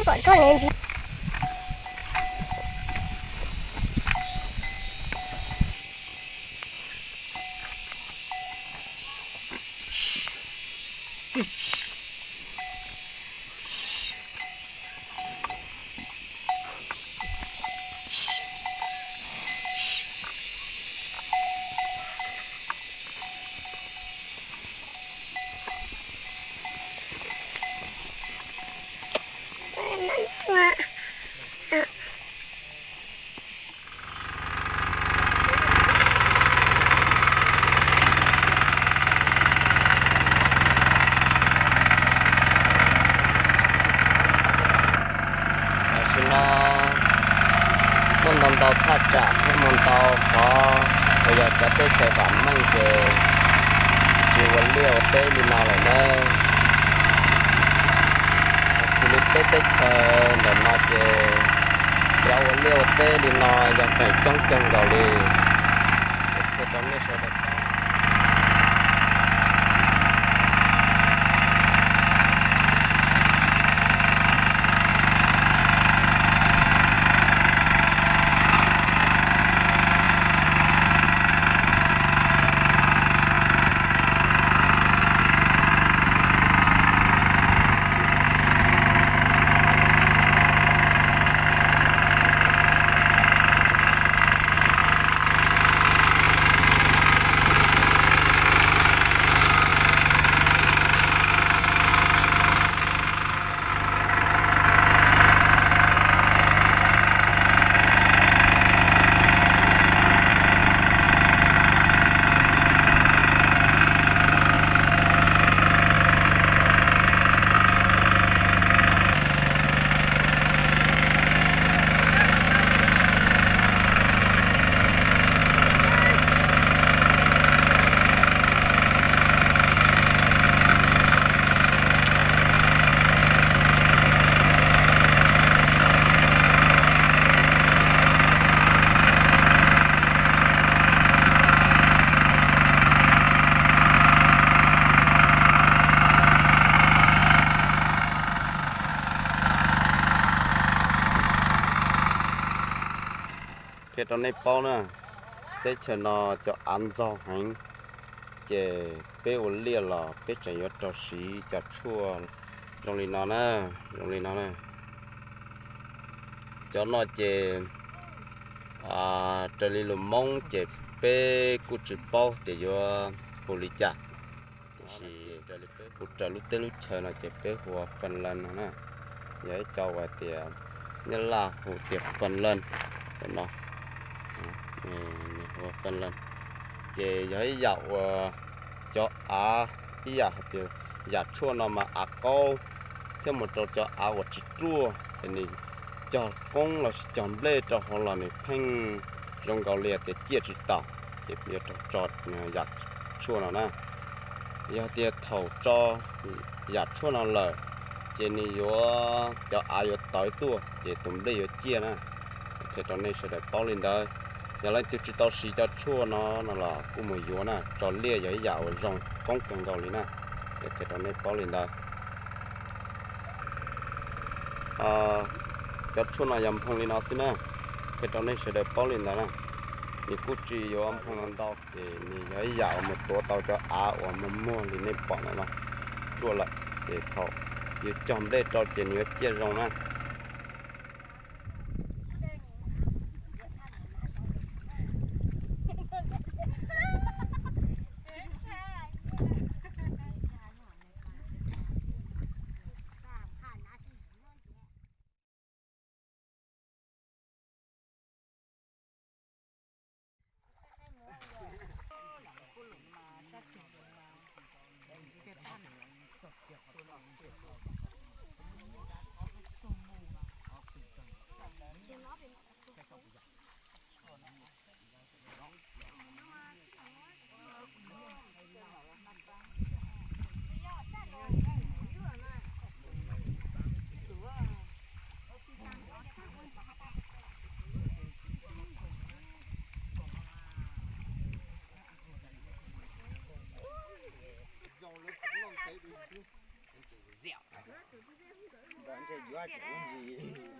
Pom koj ne. Tam sim no muaj ntau ntau thaj tsam thiab muaj ntau qhov uas yog cov teb chaws vam meej ces tsis ua liaj ua teb li no lawm nawb. Xws li peb teb chaws ntawm no ces cov ua liaj ua teb li no yog feem coob kawg nkaus li. Qhia rau nej sawv daws paub. Qhia rau nej paub na, teb chaws no cov av ntxaug heev, ces peb ua liaj los peb tseem yuav rau siv cov tshuaj zoo li no na, zoo li no na. Cov no ces raws li lus Hmoob ces peb kuj tsis paub tias yuav hu li cas, tiam sis kuv raws lub teb lub chaw no ces peb hu ua faj leej no na. Yog ib co uas tias Nyab Laj hu tias faj leej no, hu ua faj leej. Ces yog ib yam uas cov av, ib yam hais tias yam tshuaj no mas av qaub thiab mus rau cov av uas tsis ruaj es nws cog qoob lossis cog nplej rau hauv los nws pheej zoo nkaus li tias ciaj tsis taus, ces yuav tau tso yam tshuaj no na. Yog tias thaum tso yam tshuaj no lawm, ces nws yuav, cov av yuav tawv tuaj ces tus nplej yuav ciaj na. Qhia rau nej sawv daws paub li ntawd. Yog leej twg tsis tau siv cov tshuaj no no los kuj mus yuav na, tso liaj yog ib yam uas zoo qoob kawg nkaus li na. Qhia rau nej paub li ntawd. Cov tshuaj no yog nphoo li no xwb na, qhia rau nej sawv daws paub li ntawd na. Nws kuj tsis yuav nphoo ntau, ces nws yog ib yam uas mus tuav tau cov av uas muag muag li nej pom ntawm no ruaj lawm, ces thaum yus cog nplej rau ces nws yuav ciaj zoo na. Tab kuv ntsis